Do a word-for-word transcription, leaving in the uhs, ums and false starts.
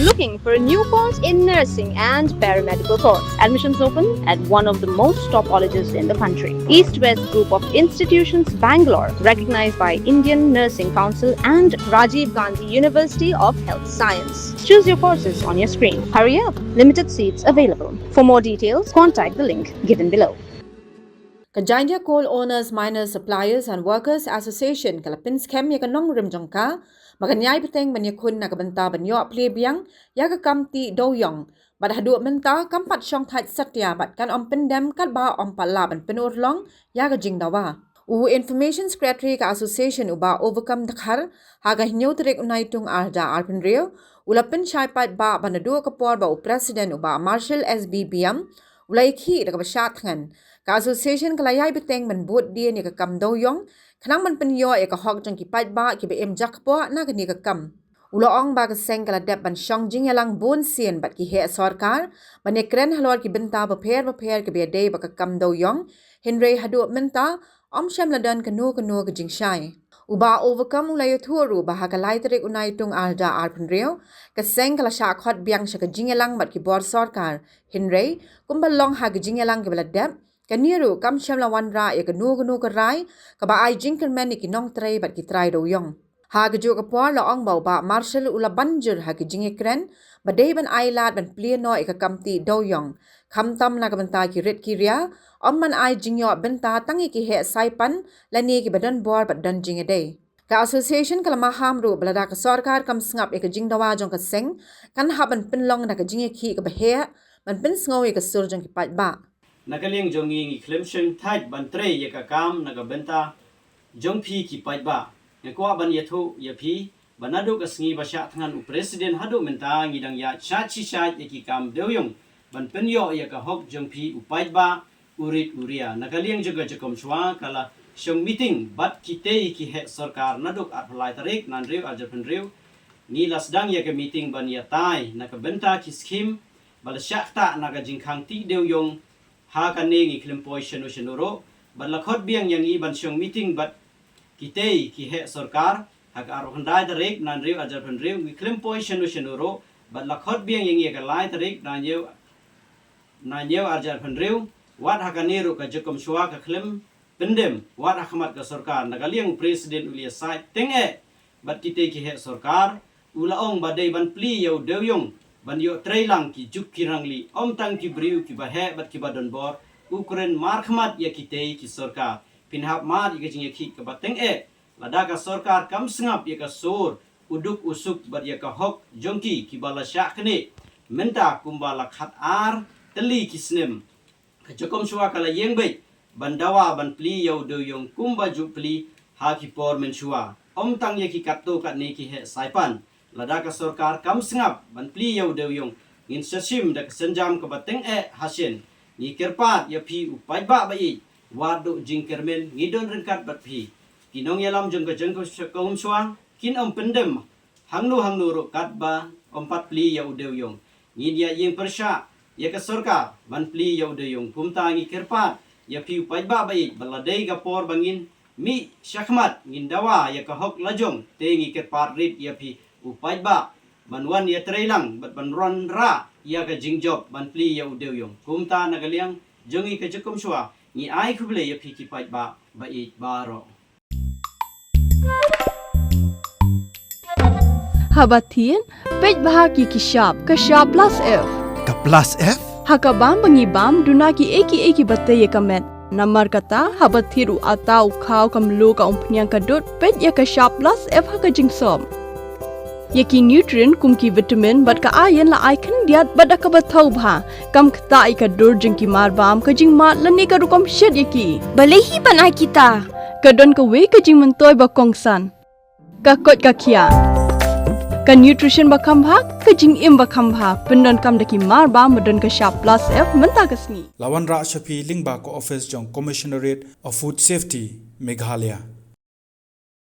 Looking for a new course in nursing and paramedical course? Admissions open at one of the most top colleges in the country. East West Group of Institutions, Bangalore, recognized by Indian Nursing Council and Rajiv Gandhi University of Health Science. Choose your courses on your screen. Hurry up, limited seats available. For more details, contact the link given below. Ka Jaintia Coal Owners, Miners, Suppliers and Workers Association ka la pynskhem ïa ka nongrim jong ka ba kan ïai bteng ban ïakhun na ka bynta ban ïoh plie biang ïa ka kam tih dewiong, bad haduh mynta kam pat shong thait satia bad kan ym pyndem katba ym pat lah ban pynurlong ïa ka jingdawa. U Information Secretary ka Association, u Bah Overcome Dkhar, ha ka hynñiew tarik u Naitung arhajar arphew hynriew u la pynshai paidbah ba naduh ka por ba u President, u Bah Marshal S B Biam, u la ïakhih da kaba shah thngan, ka Association ka la ïai bteng ban bud dien ïa ka kam dewiong khnang ban pynïoh ïa ka hok jong ki paidbah kiba im jakpoh na kane ka kam. U la ong ba ka seng ka la dep ban shong jingïalang bun sien bad ki heh sorkar ban ïakren halor ki bynta bapher bapher kiba ïadei bad ka kam dewiong, hynrei haduh mynta ym shym la don kano kano ka jingshai. U Bah Overcome u la ïathuh ruh ba ha ka lai tarik u Naitung arhajar arphew hynriew ka seng ka la shah khot biang sha ka jingïalang bad ki bor sorkar, hynrei kumba long ha ka jingïalang kaba la dep, kane ruh kam shym la wanrah ïa kano kano ka rai kaba ai jingkyrmen ïa ki nongtrei bad ki trai dewiong. Ha kajuh ka por la ong ba u Bah Marshal u la ban jur ha ka jingïakren ba dei ban ai lad ban plie noh ïa ka kam tih dewiong, khamtam na ka bynta ki rit ki ria, ym ban ai jingïoh bynta tang ïa ki heh saipan lane kiba don bor bad don jingïadei. Ka Association ka la maham ruh ba lada ka sorkar kam sngap ïa ka jingdawa jong ka seng, kan hap ban pynlong da ka jingïakhih kaba heh ban pynsngew ïa ka sur jong ki paidbah. Na ka liang jong ngi, ngi khlem shong thait ban trei ïa ka kam na ka bynta jong phi ki paidbah. Nga kwah ban ïathuh ïa phi ba naduh ka sngi ba shah thngan u President haduh mynta ngi dang ïa shah shi shah ïa ki kam dewiong ban pynïoh ïa ka hok jong phi u paidbah, u rit u ria. Na ka liang jong ka Jakom Shuwa ka la shong meeting bad kitei ki heh sorkar naduh arphew lai tarik Naitung arhajar arphew hynriew. Ngi la sdang ïa ka meeting ban ïatai na ka bynta ki skhim ba la shah ktah na ka jingkhang tih dewiong ha kane, ngi khlem poi shano shano ruh, bad la khot biang ïa ngi ban shong meeting bad kitei ki heh sorkar ha ka arphew khyndai tarik Naitung arhajar arphew hynriew, ngi khlem poi shano shano ruh, bad la khot biang ïa ngi ha ka lai tarik Naitung, Naitung arhajar arphew hynriew, wat ha kane ruh ka Jakom Shuwa ka khlem pyndem, wat ha khmat ka sorkar. Na ka liang u President u la ïasaid teng eh bad kitei ki heh sorkar, u la ong ba dei ban plie ïa u dewiong ban ïoh trei lang ki juk ki rangli, ym tang ki briew kiba heh bad kiba don bor. U kren markhmat ïa kitei ki sorkar, phin hap mad ïa ka jingïakhih kaba teng eh. Lada ka sorkar kam sngap ïa ka sur u duk u suk bad ïa ka hok jong ki kiba la shah knieh mynta kumba la khatar tylli ki snem, ka Jakom Shuwa ka la ïeng beit ban dawa ban plie ïa u dewiong kumba ju plie ha ki por mynshuwa, ym tang ïa ki katto katne ki heh saipan. Lada ka sorkar kam sngap ban plie ïa u dewiong, ngin sa shim da ka sienjam kaba teng eh hasien. Ngi kyrpad ïa phi u paidbah ba ïeit, wat duh jingkyrmen, ngi don ryngkat bad phi. Ki nongïalam jong ka Jakom Shuwa kin ym pyndem hangno hangno ruh katba ym pat plie ïa u dewiong. Ngin ïa ïeng pyrshah ïa ka sorkar ban plie ïa u dewiong. Kumta ngi kyrpad ïa phi u paidbah ba ïeit ba la dei ka por ba ngin mih shakhmat, ngin dawa ïa ka hok lajong. Te ngi kyrpad rit ïa phi u paidbah ban wan ïatrei lang bad ban wanrah ïa ka jingjop ban plie ïa u dewiong. Kumta na ka liang jong ngi ka Jakom Shuwa ngi ai khublei ïa phi ki paidbah ba ïeit baroh. Haba thied, peit bha ki ki shap, ka shap plus F. Ka plus F? Ha ka bam ba ngi bam, duna kiei kiei kiba tei ïa ka met. Namar kata, haba thied u atta, u khaw, ka mluh, ka umphniang, ka dud, peit ïa ka shap plus F ha ka jingsop. Ïa ki nutrient kum ki vitamin bad ka iron la ai khyndiat bad da kaba thaw bha. Kam ktah ïa ka dur jong ki marbam, ka jingmad lane ka rukom shet ïa ki. Balei hi ban ai kita? Ka don kawei ka jingmyntoi ba kongsan. Ka koit ka khiah. Ka nutrition ba kham bha, ka jingim ba kham bha. Pyndonkam da ki marbam ba don ka shap plus F mynta ka sngi. La wanrah sha phi lyngba ka office jong Commissionerate of Food Safety, Meghalaya.